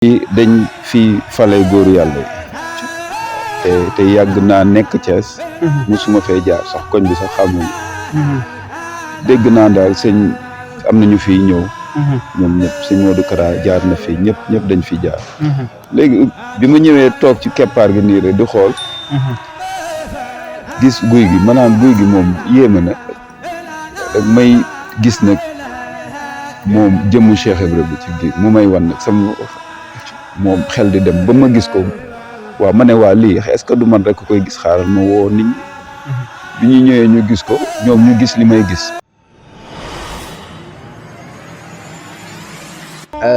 dañ fi fale góoru yàlla te yàgg naa nekk Thiès musuma fay jaar sax koñ bi sax xamuñu dégg naa daal sëñ am nañu fi ñëw ñoom ñëpp sëñ Modou Kara jaar na fi ñëpp dañ fi jaar léegi bi ma ñëwee toog ci keppaar gi nii rek di xool gis guy gi maanaam guy gi moom yéeme na may gis nag moom jëmmu Cheikh Ibra bi ci biir mu may wan nag sama moom xel di dem ba ma gis ko waaw ma ne waa lii est-ce que du man rek koy gis xaaral ma woo nit ñi bi ñu ñëwee ñu gis ko ñoom ñu gis li may gis.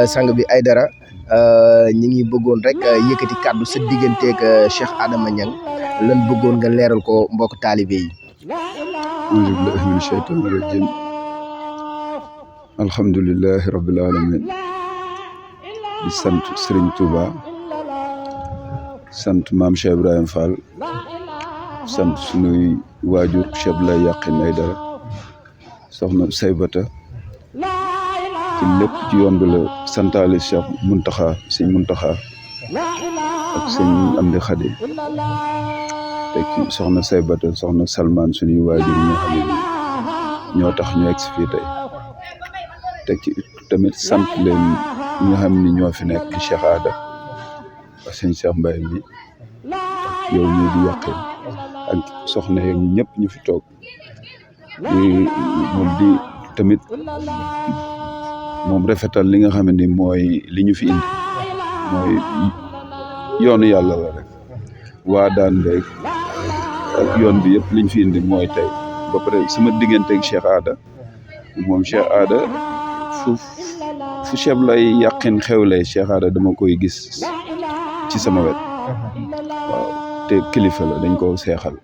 sang bi Aidara ñi ngi bëggoon rek yëkkati kàddu sa digganteeg Cheikh Adama Niang lan bëggoon nga leeral ko mbokk taalibe yi. auzu billahi min shaytaani rajim alhamdulillahi rabbil alamin di sant Serigne Touba sant maam Cheikh Ibrahima Fall sant sunuy waajur Cheikh Lay Yaqin Aidara soxna Saybata ci lépp ci yoon bi la santaale Cheikh Muntaxa sëñ Muntaxa ak sëñ Amdi Xadi teg ci soxna Saybata soxna Salman sunuy waajur ñoo xam ne ñoo tax ñu egsi fii tey teg ci tamit sant leen ñi nga xam ni ñoo fi nekk Cheikh Ada ak sëñ Cheikh Mbaye mi ak yow ñii di Yaqin ak soxna yeeg ñëpp ñu fi toog moom di tamit moom rafetal li nga xam ne mooy li ñu fi indi mooy yoonu yàlla la rek waa daan beeg ak yoon bi yëpp liñ fi indi mooy tey ba pare sama digganteeg Cheikh Ada moom Cheikh Ada fu Cheikh Lay Yaqin xewlee Cheikh Ada dama koy gis ci sama wet waaw te kilifa la dañ ko seexal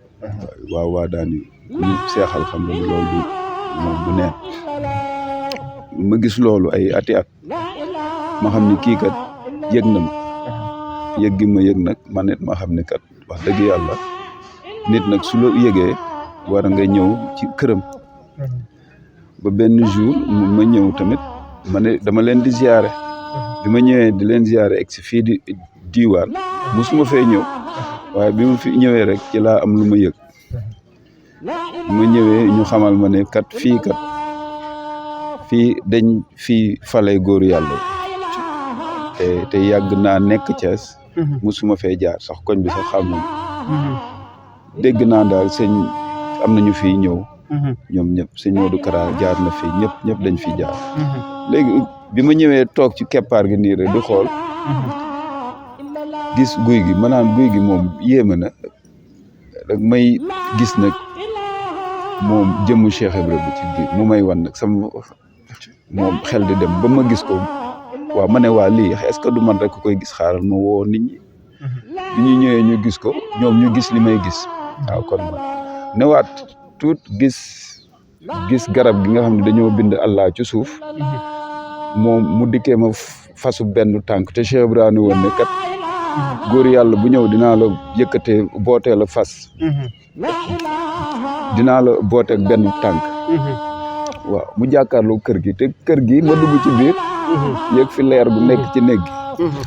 waaw waa daan yi ñu seexal xam nga loolu moom du neen ma gis loolu ay ati at ma xam ni kii kat yëg na ma yëg gi ma yëg nag man nit ma xam ni kat wax dëgg yàlla nit nag su la yëgee war nga ñëw ci këram ba benn jour ma ñëw tamit ma ne dama leen di ziare bi ma ñëwee di leen ziare egg si fii di diiwaan musuma fee ñëw waaye bi ma fi ñëwee rek ci laa am lu ma yëg ma ñëwee ñu xamal ma ne kat fii dañ fii fale góoru yàlla te yàgg naa nekk Thiès musuma fee jaar sax koñ bi sax xamuñu dégg naa daal sëñ am nañu fi ñëw ñoom ñëpp sëñ Modou Kara jaar na fi ñëpp dañ fi jaar léegi bi ma ñëwee toog ci keppaar gi nii rek di xool gis guy gi maanaam guy gi moom yéeme na rek may gis nag moom jëmmu Cheikh Ibra bi ci biir mu may wan nag sama moom xel di dem ba ma gis ko waaw ma ne waa lii est-ce que du man rek koy gis xaaral ma woo nit ñi bi ñu ñëwee ñu gis ko ñoom ñu gis li may gis waaw kon man newaat tuut gis garab gi nga xam ne dañoo bind Allah ci suuf moom mu dikkee ma fasu benn tànk te Cheikh Ibrahima woon ne kat góor yàlla bu ñëw dinaa la yëkkatee bootee la fas dinaa la booteeg benn tànk waaw mu jàkkaarloo kër gi te kër gi ma dugg ci biir yëg fi leer gu nekk ci néeg gi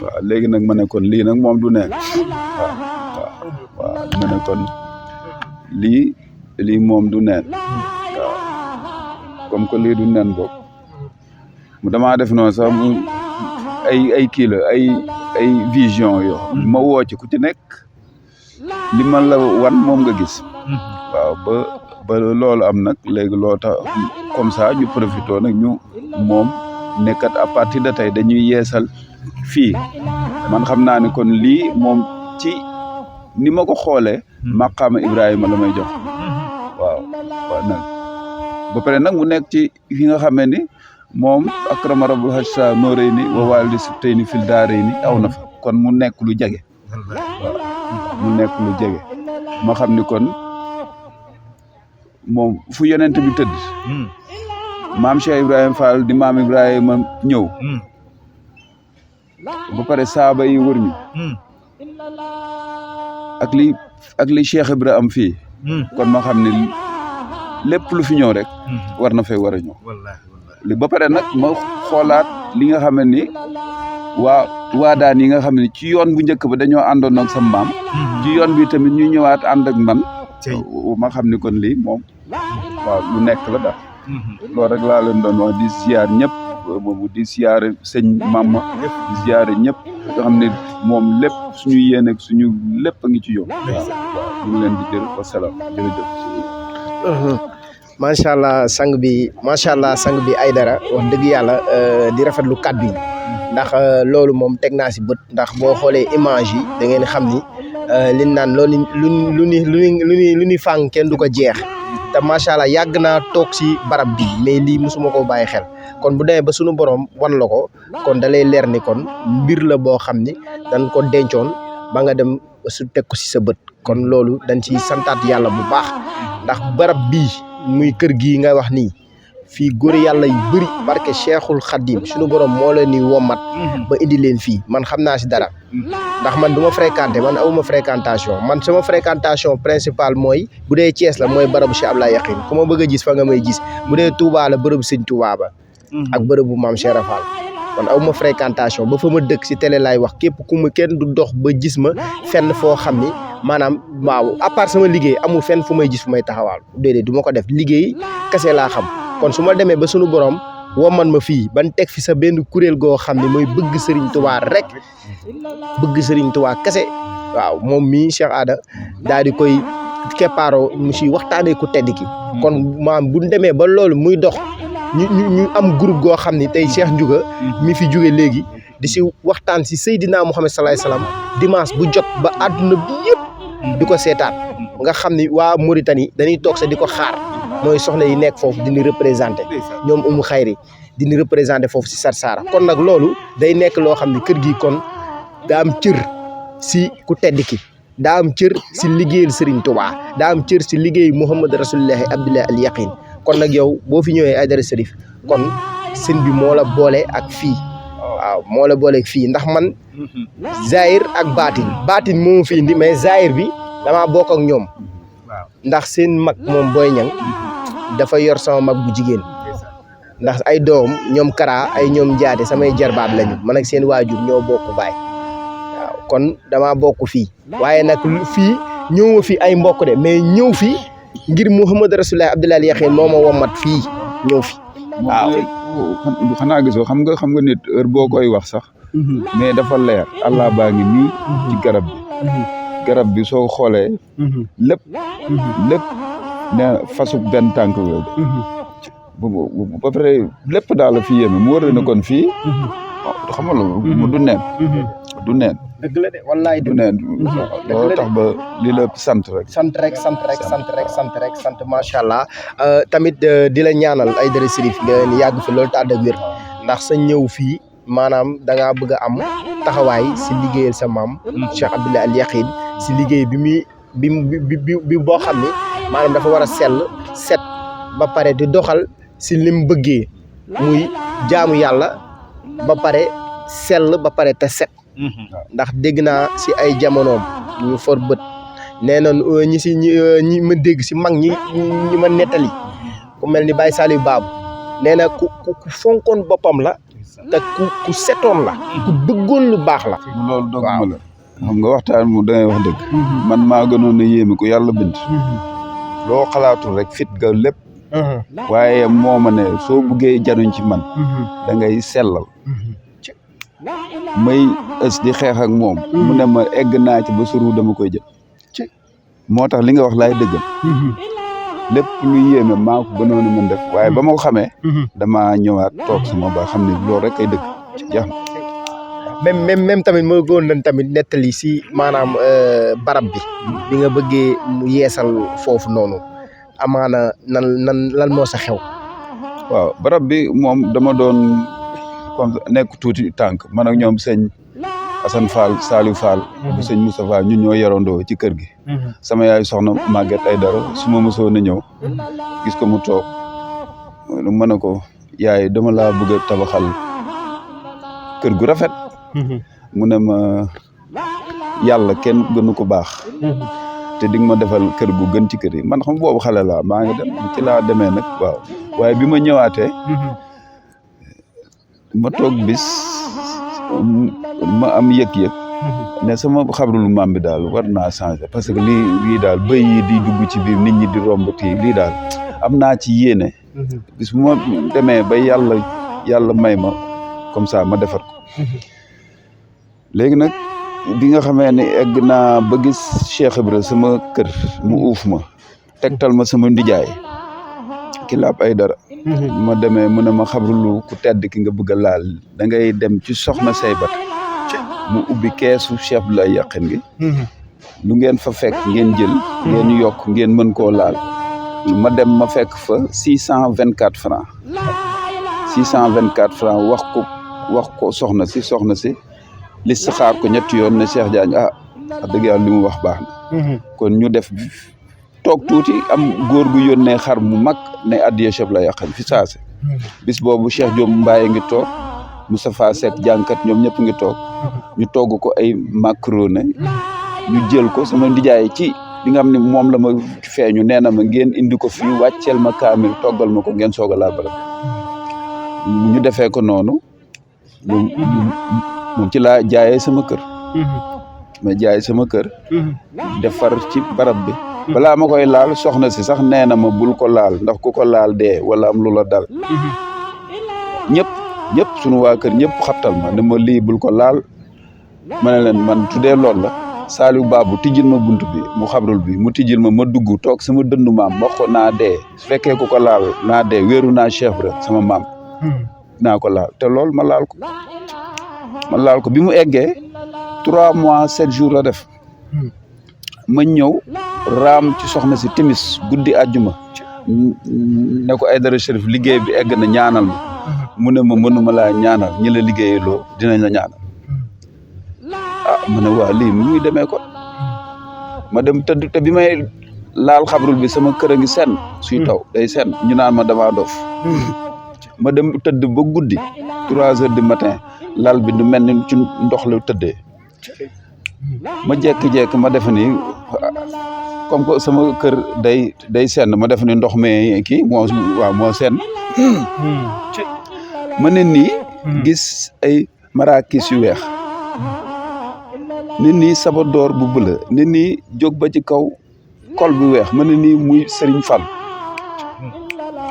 waaw léegi nag ma ne kon lii nag moom du neen waaw ma ne kon lii moom du neen waaw comme que lii du neen boobu mu damaa def noonu sax mu ay kii la ay vision yoo ma woo ci ku ci nekk li man la wan moom nga gis waaw ba loolu am nag léegi loo tax comme ça ñu profité nag ñu moom nekkat à partir de tey dañuy yeesal fii man xam naa ne kon lii moom ci ni ma ko xoolee maqaama Ibrahima la may jox waaw nag ba pare nag mu nekk ci fi nga xamee ni moom akrama rabbul hajsa nooreyni wa walidi sibtayni fil daarayni aw na fa kon mu nekk lu jege waaw mu nekk lu jege ma xam ni kon moom fu yonent bi tëdd maam Cheikh Ibrahima Fall di maam Ibrahima ñëw ba pare saaba yi wër ñu ak li Cheikh Ibra am fii kon ma xam ni lépp lu fi ñëw rek war na fay war a ñëw li ba pare nag ma xoolaat li nga xam ne ni waa waadaan yi nga xam ne ci yoon bu njëkk ba dañoo àndoon ak sa maam ci yoon bi tamit ñu ñëwaat ànd ak man ma xam ni kon lii moom waaw lu nekk la daal loolu rek laa leen doon wax di ziar ñëpp boobu di ziar sëñ Mama di ziar ñëpp nga xam ne moom lépp suñu yéene ak suñu lépp a ngi ci yoon waaw ñu ngi leen di jël wasalaam jërëjëf macha allah sang bi Aidara wax dëgg yàlla di rafetlu kàddu yi ndax loolu moom teg naa si bët ndax boo xoolee image yi da ngeen xam ni liñ naan loolu lu ni fàng kenn du ko jeex te macha allah yàgg naa toog si barab bi mais lii mosuma koo bàyyi xel kon bu demee ba sunu borom wan la ko kon da lay leer ni kon mbir la boo xam ni dañ ko dencoon ba nga dem su teg ko si sa bët kon loolu dañ ciy santaat yàlla bu baax ndax barab bii muy kër gii nga wax nii fii góor yàlla yu bëri barke Cheikhul Khadim suñu borom moo leen ni womat ba indi leen fii man xam naa si dara ndax man du ma fréquenté man awuma fréquentation man sama fréquentation principale mooy bu dee Thiès la mooy barabu Cheikh Abdoulaye Yakhine ku ma bëgg a gis fa nga may gis bu dee Touba la bërëbu Sëñ Touba ba ak bërëbu Maam Cheikh Rafal kon awuma fréquentation ba fa ma dëkk si télé laay wax képp ku ma kenn du dox ba gis ma fenn foo xam ni maanaam waaw à part sama liggéey amul fenn fu may gis fu may taxawaal déedéet du ma ko def liggéey kese laa xam kon su ma demee ba sunu borom woman ma fii ban teg fi sa benn kuréel goo xam ne mooy bëgg Serigne Touba rek bëgg Serigne Touba kese waaw moom mii Cheikh Ada daal di koy keppaaroo mu si waxtaanee ku tedd ki kon maam bu ñu demee ba loolu muy dox ñu am groupe goo xam ne tey Cheikh Ndiouga mi fi jóge léegi di si waxtaan si Seydina Mouhamed salaay salaam dimanche bu jot ba àdduna bi yëpp di ko seetaan nga xam ni waa Mauritanie dañuy toog sa di ko xaar mooy soxna yi nekk foofu dini représenté ñoom umu xayri dini représenté foofu si Sarsara kon nag loolu day nekk loo xam ne kër gi kon daa am cër si ku tedd ki daa am cër si liggéeyal Serigne Touba daa am cër si liggéey Mouhamed Rasulullahi Abdoulaye al Yaqin kon nag yow boo fi ñëwee Aidara Chérif kon sëñ bi moo la boole ak fii waaw moo la boole ak fii ndax man Zahir ak baatin moo fi indi mais Zahir bi damaa bokk ak ñoom ndax seen mag moom Boy Niang dafa yor sama mag bu jigéen ndax ay doom ñoom Kara ay ñoom Jaate samay jarbaat lañu man ak seen waajur ñoo bokk baay waaw kon damaa bokk fii waaye nag fii ñëw fi ay mbokk de mais ñëw fi ngir Mouhamed Rasulullahi Abdoulaye Yakhine moo ma womat fii ñëw fi waaw xanaa gisoo xam nga nit heure boo koy wax sax mais dafa leer Allah baa ngi nii ci garab bi soo xoolee lépp ne fasu benn tànk yooyu ba pare lépp daal la fi yéeme mu war na kon fii xam nga loolu du neen dëgg la de wallaay du neen loolu tax ba li la sant rek sant macha allah tamit di la ñaanal Aidara Chérif nga yàgg fi loolu te ànd ak wér ndax sa ñëw fii maanaam da ngaa bëgg a am taxawaay si liggéeyal sa maam Cheikh Abdoulaye al Yaqin si liggéey bi boo xam ni maanaam dafa war a set ba pare di doxal si lim bëggee muy jaamu yàlla ba pare sell ba pare te set ndax dégg naa si ay jamonoom ñu for bët nee na ñi ma dégg si mag ñi ma nettali ku mel ni Baye Saliou Babou nee na ku fonkoon boppam la te ku setoon la ku bëggoon lu baax la loolu doguma la xam nga waxtaan mu dangay wax dëgg man maa gënoon a yéeme ko yàlla bind loo xalaatul rek fit ga lépp waaye moo ma ne soo buggee jaruñ ci man da ngay sellal may ës di xeex ak moom mu ne ma egg naa ci ba suru dama koy jël moo tax li nga wax laay dëggal lépp lu yéeme maa ko gënoon a mën def waaye ba ma ko xamee dama ñëwaat toog sama ba xam ne loolu rek kay dëgg jeex na même tamit moo gën nañ tamit nettali si maanaam barab bi nga bëggee mu yeesal foofu noonu amaana lan moo sa xew waaw barab bi moom dama doon comme nekk tuuti tànk man ak ñoom sëñ Assane Fall Saliou Fall bu sëñ Moustapha ñun ñoo yarandoo ci kër gi sama yaay soxna Maguette Aidara su ma mosoo na ñëw gis ko mu toog ma ne ko yaay dama laa bëgg a tabaxal kër gu rafet mu ne ma yàlla kenn gënu ko baax te di nga ma defal kër gu gën ci kër yi man xam boobu xale laa maa ngi dem ci laa demee nag waaw waaye bi ma ñëwaatee ma toog bis ma am yëg-yëg ne sama xabrul maam bi daal war naa changer parce que lii daal bëy yi di dugg ci biir nit ñi di rombati lii daal am naa ci yéene bis bu ma demee ba yàlla may ma comme ça ma defar ko léegi nag bi nga xamee ne egg naa ba gis Cheikh Ibra sama kër mu uuf ma tegtal ma sama ndijaay ki laab ay dara ma demee mu ne ma xabrulu ku tedd ki nga bëgg a laal da ngay dem ci soxna say bat mu ubbi keesu Cheikh Abdoulaye Yakhine gi lu ngeen fa fekk ngeen jël ngeen yokk ngeen mën koo laal ma dem ma fekk fa 624 francs 624 francs wax ko soxna si listixaar ko ñetti yoon ne Cheikh Diagne wax dëgg yàlla li mu wax baax na kon ñu def toog tuuti am góor gu yónnee xar mu mag ne addiya Cheikh Abdoulaye Yakhine fi saase bis boobu Cheikh Diop Mbaye ngi toog Moustapha Seck jànkat ñoom ñëpp ngi toog ñu togg ko ay macaroni ñu jël ko sama ndijaay ci li nga xam ne moom la ma feeñu nee na ma ngeen indi ko fii wàcceel ma kaamil toggal ma ko ngeen soog a laa barab ñu defee ko noonu moom ci laa jaayee sama kër ma jaay sama kër defar ci barab bi balaa ma koy laal soxna si sax nee na ma bul ko laal ndax ku ko laal dee wala am lu la dal ñëpp sunu waa kër ñëpp xabtal ma ne ma lii bul ko laal ma ne leen man tuddee loolu la Saliou Babou tijjil ma bunt bi mu xabrul bi mu tijjil ma dugg toog sama dëndu maam wax ko naa dee su fekkee ku ko laal naa dee wéeru naa Cheikh Ibra sama maam naa ko laal te loolu ma laal ko bi mu eggee 3 mois 7 jours la def ma ñëw raam ci soxna si timis guddi àjjuma ne ko Aïdara Chérif liggéey bi egg na ñaanal ma mu ne ma mënuma laa ñaanal ñi la liggéeyaloo dinañ la ñaanal ma ne waa lii muy demee ko ma dem tëdd te bi may laal xabrul bi sama kër a ngi senn suy taw day senn ñu naan ma damaa dof ma dem tëdd ba guddi 3 heures du matin lal bi du mel ni ci ndox la tëddee ma jekki-jekki ma def ni comme que sama kër day senn ma def ni ndox mi kii moo senn ma ne nii gis ay marakis yu weex ne nii sabadoor bu bëla ne nii jóg ba ci kaw kol bu weex ma ne nii muy Serigne Fall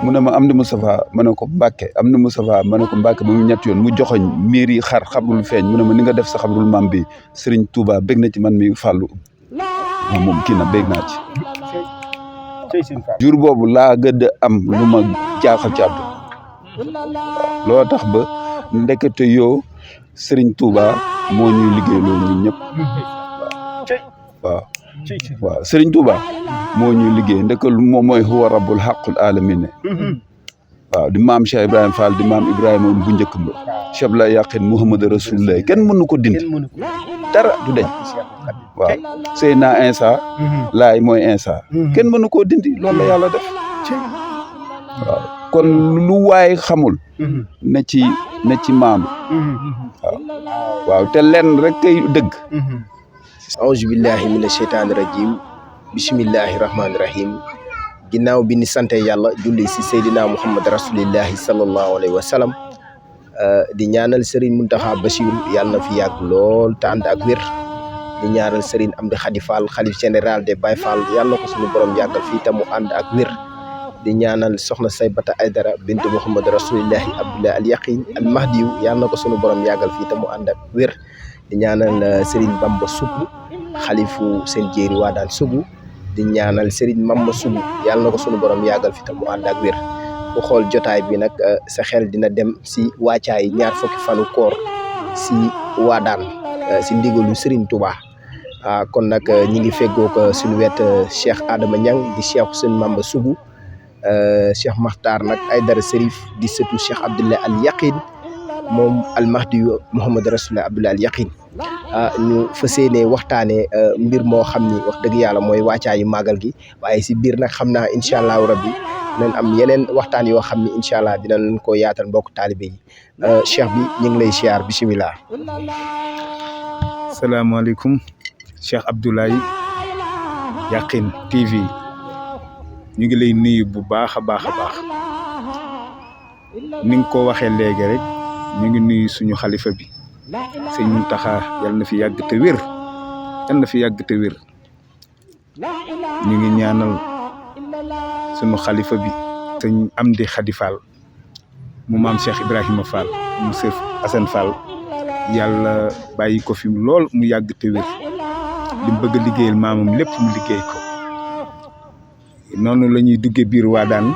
mu ne ma am na Moustapha ma ne ko Mbàkke am na Moustapha ma ne ko Mbàkke ba mu ñett yoon mu joxoñ miir yi xar xabrul feeñ mu ne ma ni nga def sa xabrul maam bi Serigne Touba bég na ci man mi fàllu moom kii na bég naa ci jour boobu laa gëdd am lu ma jaaxal ci àdduna loo tax ba ndekete yoo Serigne Touba moo ñuy liggéey loolu ñun ñëpp waaw Serigne Touba moo ñuy liggéey ndekal moom mooy huwa rabbul haqqul alamin waaw di maam Cheikh Ibrahima Fall di maam Ibrahima bu njëkk ba Cheikh Abdoulaye Yakhine Muhammad Rasulullah kenn mënu ko dindi dara du deñ waaw Seydina Insa laay mooy Insa kenn mënu koo dindi loolu la yàlla def waaw kon lu waay xamul na ci maam waaw te lenn rek kay dëgg auzu billahi mina sheytaani rajim bismillahi rahmaani rahim ginnaaw bi ni sante yàlla julli si Seydina Muhammad rasulillahi sallallahu alayhi wa sallam di ñaanal Serigne Mountakha Bassirou yàlla na fi yàgg lool te ànd ak wér di ñaanal Serigne Amdi Khady Fall xalif général des Baye Fall yàlla na ko suñu borom yàggal fii te mu ànd ak wér di ñaanal soxna Saybata Aïdara bintu Muhammad rasulillahi Abdoulaye al Yaqin al Mahdiyu yàlla na ko suñu borom yàggal fii te mu ànd ak wér di ñaanal Serigne Bamba Sougou xalifu seen jéeri waa daan Sougou di ñaanal Serigne Mamba Sougou yàlla na ko sunu borom yàggal fi te mu ànd ak wér ku xool jotaay bi nag sa xel dina dem si wàccaay 2 fukki fanu koor si waadaan si ndigalu Serigne Touba kon nag ñi ngi feggoo ko suñu wet Cheikh Adama Niang di Cheikh seen Mamba Sougou Cheikh Makhtar nag Aïdara Chérif di sëtu Cheikh Abdoulaye al Yaqin moom al Mahdi Muhammad Rasulullah Abdoulaye al Yaqin ñu fas yéene waxtaanee mbir moo xam ni wax dëgg yàlla mooy wàccaayu màggal gi waaye si biir nag xam naa incha allahu rabbi dinañ am yeneen waxtaan yoo xam ni incha allah dinañ leen ko yaatal mbokk taalibe yi cheikh bi ñu ngi lay siyaar bisimilah. salaamaaleykum Cheikh Abdoulaye Yakhine TV ñu ngi lay nuyu bu baax a baax a baax ni nga ko waxee léegi rek ñu ngi nuyu suñu xalifa bi sëñ Muntaxa yal na fi yàgg te wér yal na fi yàgg te wér ñu ngi ñaanal sunu xalifa bi sëñ Amdi Khady Fall mu maam Cheikh Ibrahima Fall mu Sëf Assane Fall yàlla bàyyi ko fi lool mu yàgg te wér li mu bëgg a liggéeyal maamam lépp mu liggéey ko noonu la ñuy duggee biir Wadane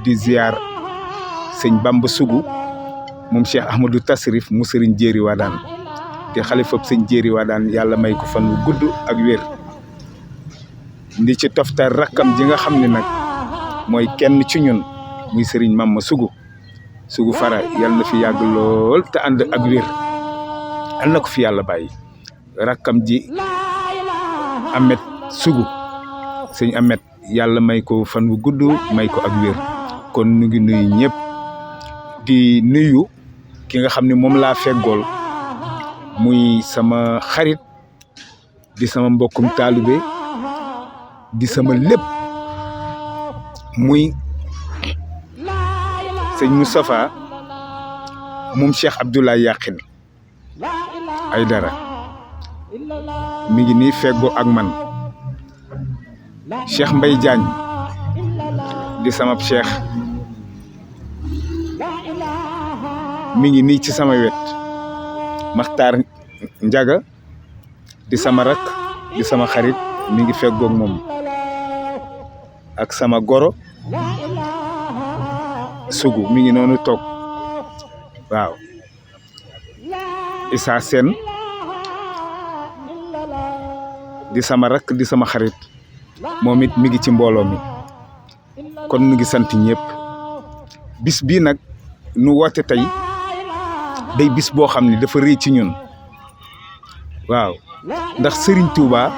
di ziar sëñ Bamba Sougou moom Cheikh Ahmadou Tasrif mu sëriñ Jéeri Wadane te xalifab sëñ Jéeri Wadane yàlla may ko fan wu gudd ak wér ndi ci toftal rakkam ji nga xam ne nag mooy kenn ci ñun muy sëriñ Mama Sougou Fara yàlla na fi yàgg lool te ànd ak wér al na ko fi yàlla bàyyi rakkam ji Ahmed Sougou sëñ Ahmed yàlla may ko fan wu gudd may ko ak wér kon ñu ngi nuyu ñëpp di nuyu ki nga xam ne moom laa feggool muy sama xarit di sama mbokkum taalibe di sama lépp muy sëñ Moustapha moom Cheikh Abdoulaye Yakhine Aidara mi ngi nii feggoo ak man Cheikh Mbaye Diagne di sama cheikh mi ngi nii ci sama wet Makhtar Ndiaga di sama rak di sama xarit mi ngi feggoog moom ak sama goro Sougou mi ngi noonu toog waaw Issa Sène di sama rak di sama xarit moom it mi ngi ci mbooloo mi kon nu ngi sant ñëpp bis bii nag nu woote tey day bis boo xam ne dafa rëy ci ñun waaw ndax Serigne Touba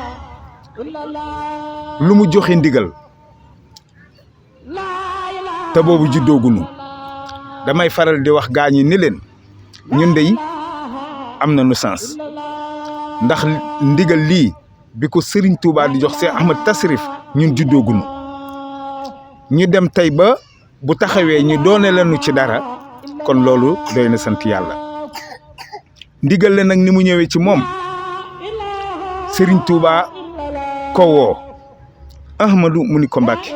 lu mu joxe ndigal te boobu juddoogunu damay faral di wax gaañi ni leen ñun dey am na nu sens ndax ndigal lii bi ko Serigne Touba di jox Cheikh Ahmad Tasrif ñun juddoogunu ñu dem tey ba bu taxawee ñu doone lañu ci dara kon loolu doy na sant yàlla ndigal la nag ni mu ñëwee ci moom Serigne Touba ko woo Ahmadou mu ni ko Mbàkke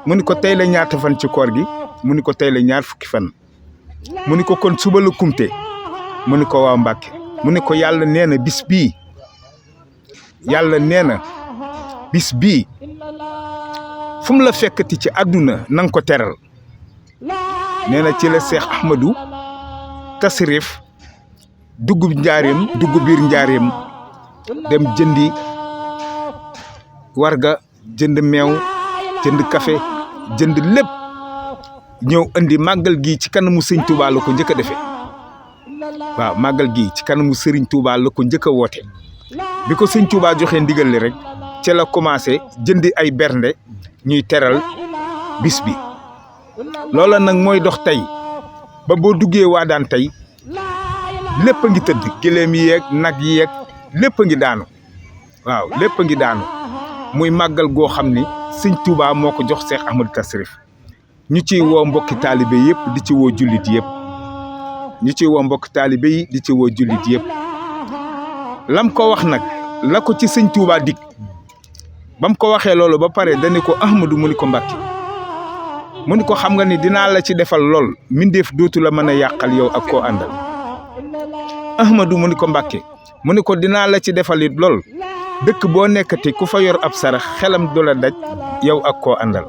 mu ni ko tey la ñaata fan ci koor gi mu ni ko tey la ñaar fukki fan mu ni ko kon suba la kumte mu ni ko waaw Mbàkke mu ni ko yàlla nee na bis bii yàlla nee na bis bii fu mu la fekkati ci àdduna na nga ko teral nee na ci la Cheikh Ahmadou Tasrif dugg biir njaareem dem jëndi warga jënd meew jënd café jënd lépp ñëw indi màggal gi ci kanamu sëñ Touba la ko njëkk a defee waaw màggal gi ci kanamu Serigne Touba la ko njëkk a woote bi ko sëñ Touba joxe ndigal li rek ci la commencé jëndi ay bernde ñuy teral bis bi loola nag mooy dox tey ba boo duggee Wadane tey lépp a ngi tëdd gëléem yi yeeg nag yi yeeg lépp a ngi daanu waaw lépp a ngi daanu muy màggal goo xam ni sëñ Touba moo ko jox Cheikh Ahmadou Tasrif ñu ciy woo mbokki taalibe yëpp di ci woo jullit yëpp ñu ciy woo mbokki taalibe yi di ci woo jullit yëpp lam ko wax nag la ko ci sëñ Touba dig bam ko waxee loolu ba pare dani ko Ahmadou mu ni ko Mbàkke mu ni ko xam nga ni dinaa la ci defal lool mindeef dootu la mën a yàqal yow ak koo àndal Ahmadou mu ni ko Mbàkke mu ni ko dinaa la ci defal it lool dëkk boo nekkati ku fa yor ab sarax xelam du la daj yow ak koo àndal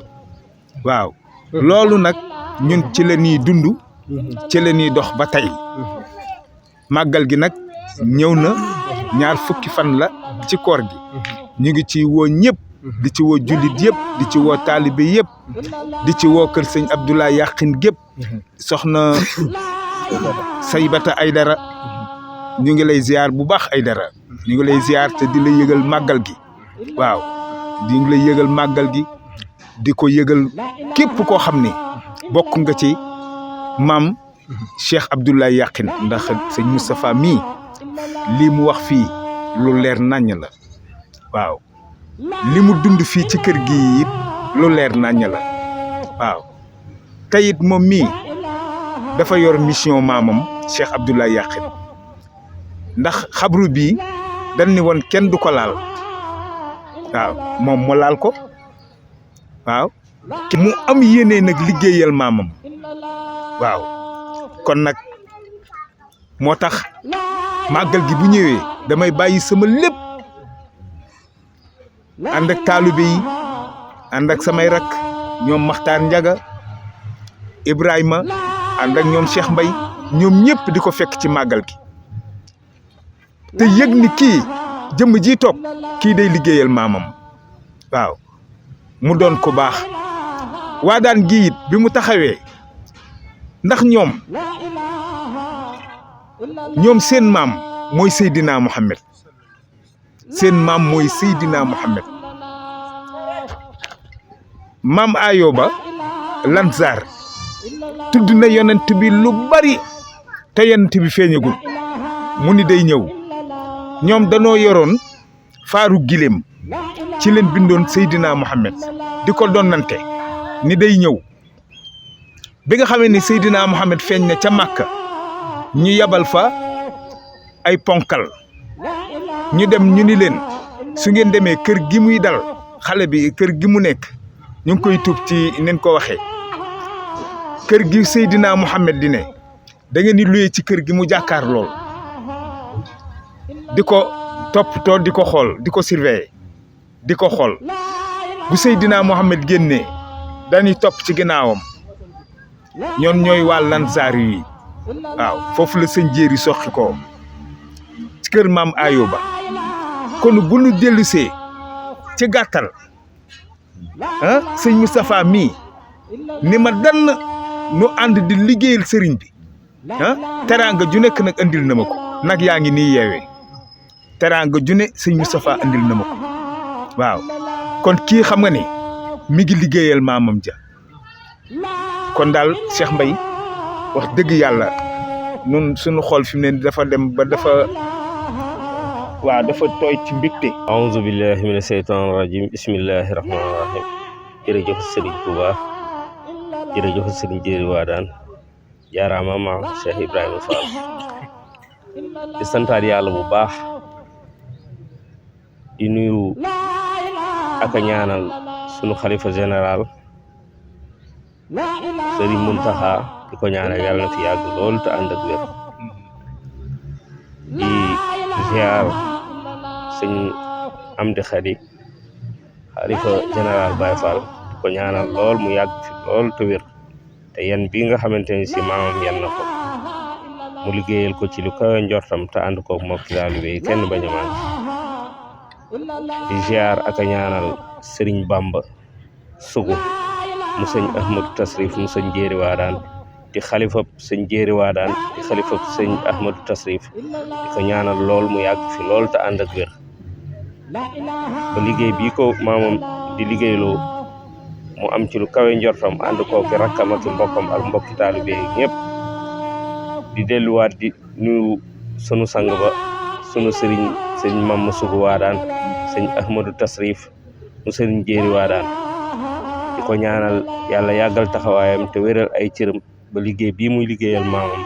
waaw loolu nag ñun ci la ñuy dund ci la ñuy dox ba tey màggal gi nag ñëw na ñaar fukki fan la ci koor gi ñu ngi ci woo ñëpp di ci woo jullit yëpp di ci woo taalibe yëpp di ci woo kër sëñ Abdoulaye Yakhine gépp soxna Saybata Aidara ñu ngi lay ziar bu baax Aidara ñu ngi lay ziar te di la yëgal màggal gi waaw di ngi lay yëgal màggal gi di ko yëgal képp koo xam ne bokk nga ci maam Cheikh Abdoulaye Yakhine ndax sëñ Moustapha mii lii mu wax fii lu leer naññ la waaw li mu dund fii ci kër gi it lu leer naññ la waaw te it moom mii dafa yor mission maamam Cheikh Abdoulaye Yakhine ndax xabru bii dañ ni woon kenn du ko laal waaw moom mu laal ko waaw mu am yéene nag liggéeyal maamam waaw kon nag moo tax màggal gi bu ñëwee damay bàyyi sama lépp ànd ak taalibe yi ànd ak samay rak ñoom Maxtaar Njaga Ibrahima ànd ak ñoom Cheikh Mbay ñoom ñëpp di ko fekk ci màggal gi te yëg ni kii jëmm ji toog kii day liggéeyal maamam waaw mu doon ko baax waa daan gi it bi mu taxawee ndax ñoom seen maam mooy Seydina Muhammad seen maam mooy Seydina Muhammad maam Ayoba Lansar tudd na yonent bi lu bari te yonent bi feeñagul mu ni day ñëw ñoom danoo yoroon faaru gileem ci leen bindoon Seydina Muhammad di ko donnante ni day ñëw bi nga xamee ni Seydina Muhammad feeñ na ca Màkka ñu yabal fa ay ponkal ñu dem ñu ni leen su ngeen demee kër gi muy dal xale bi kër gi mu nekk ñu ngi koy tuub ci nen ko waxee kër gi Seydina Muhammad di ne da ngeen di luye ci kër gi mu jàkkaar lool di ko toppatoo di ko xool di ko surveiller di ko xool bu Seydina Muhammad génnee dañuy topp ci ginnaawam ñoon ñooy waa Lansar yi waaw foofu la sëñ jéeri soxi ko ci kër maam Ayoba kon bu nu dellusee ci gàttal sëñ Moustapha mii ni ma dann nu ànd di liggéeyal sëriñ bi teraanga ju nekk nag andil na ma ko nag yaa ngi nii yeewee teraanga ju ne sëñ Moustapha andil na ma ko waaw kon kii xam nga ni mi ngi liggéeyal maamam ja kon daal Cheikh Mbaye wax dëgg yàlla nun suñu xool fi mu ne dafa dem ba dafa tooy ci mbégte. aouzu billahi mina seytaan rajim bismillahi rahmaani rahim jërëjëf Serigne Touba jërëjëf Serigne Jéeri Waadaan jaaraama maam Cheikh Ibrahima Fall di santaat yàlla bu baax di nuyu ak a ñaanal sunu xalifa général Serigne Mountakha di ko ñaanal yàlla na fi yàgg lool te ànd ak wér di ziar sëñ Amdi Xadi xalifa général Baye Fall di ko ñaanal lool mu yàgg fi lool te wér te yan bi nga xamante ni si maamam yan na ko mu liggéeyal ko ci lu kawe njortam te ànd koog mbokki taalibe yi kenn bañ a manqué di ziar ak a ñaanal Serigne Bamba Sugu mu sëñ Ahmadou Tasrif mu sëñ Jéeri Waadaan di xalifab sëñ Jéeri Waadaan di xalifab sëñ Ahmadou Tasrif di ko ñaanal lool mu yàgg fi lool te ànd ak wér ba liggéey bii ko maamam di liggéeyloo mu am ci lu kawe njortam ànd kooki rakkam ak mbokkam ak mbokki taalibe yi ñëpp di delluwaat di nuyu sunu sang ba sunu sëriñ Mame Sugu Waadaan sëñ Ahmadou Tasrif mu sëriñ Jéeri Waadaan di ko ñaanal yàlla yàggal taxawaayam te wéral ay cëram ba liggéey bii muy liggéeyal maamam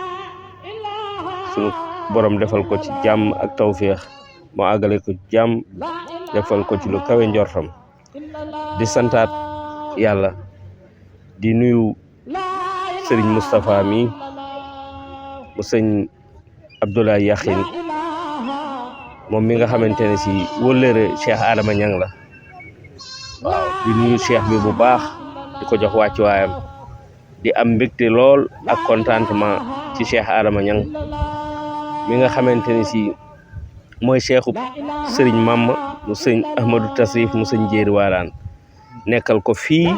sunu borom defal ko ci jàmm ak tawféex mu àggale ko jàmm defal ko ci lu kawe njortam di santaat yàlla di nuyu sëriñ Moustapha mi mu sëñ Abdoulaye Yakhine moom mi nga xamante ne si wëllëre Cheikh Adama Niang la waaw di nuyu cheikh bi bu baax di ko jox wàccuwaayam di am mbégte lool ak contentement ci Cheikh Adama Niang mi nga xamante ne si mooy cheikhu sëriñ Mame mu sëñ Ahmadou Tasrif mu sëñ Jéeri Waadaan nekkal ko fii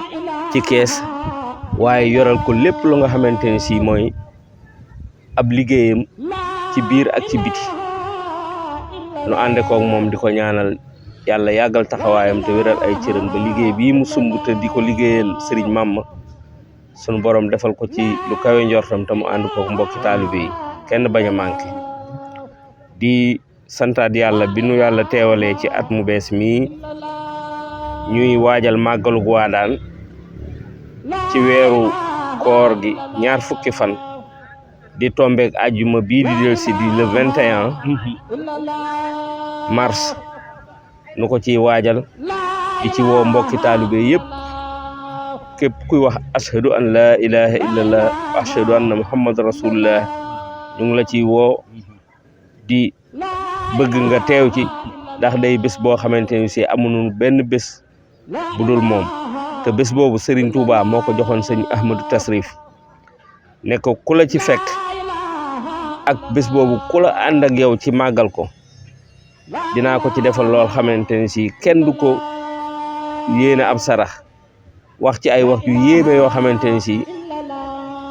ci Kees waaye yoral ko lépp lu nga xamante ne si mooy ab liggéeyam ci biir ak ci biti nu ànde koog moom di ko ñaanal yàlla yàggal taxawaayam te wéral ay cëram ba liggéey bii mu sumb te di ko liggéeyal sëriñ Mame sunu borom defal ko ci lu kawe njortam te mu ànd koog mbokki taalibe yi kenn bañ a manqué di santaat yàlla bi nu yàlla teewalee ci at mu bees mii ñuy waajal màggalug Waadaan ci weeru koor gi ñaar fukki fan di tombeek àjjuma bii di del si di le 21 mars nu ko ciy waajal di ci woo mbokki taalibe yëpp képp kuy wax ashhadu an la ilaha illallah wa ashhadu anna muhammad rasulullah ñu ngi la ciy woo di bëgg nga teew ci ndax day bés boo xamante ni si amuñu benn bés bu dul moom te bés boobu Serigne Touba moo ko joxoon sëñ Ahmadou Tasrif ne ko ku la ci fekk ak bés boobu ku la ànd ak yow ci màggal ko dinaa ko ci defal lool xamante ni si kenn du ko yéene ab sarax wax ci ay wax yu yéeme yoo xamante ni si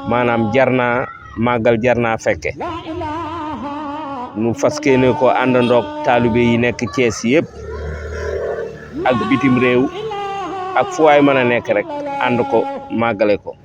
maanaam jar naa màggal jar naa fekke nu fas yéene ko àndandoog taalibe yi nekk Thiès yëpp ak bitim réew ak fu waay mën a nekk rek ànd ko màggale ko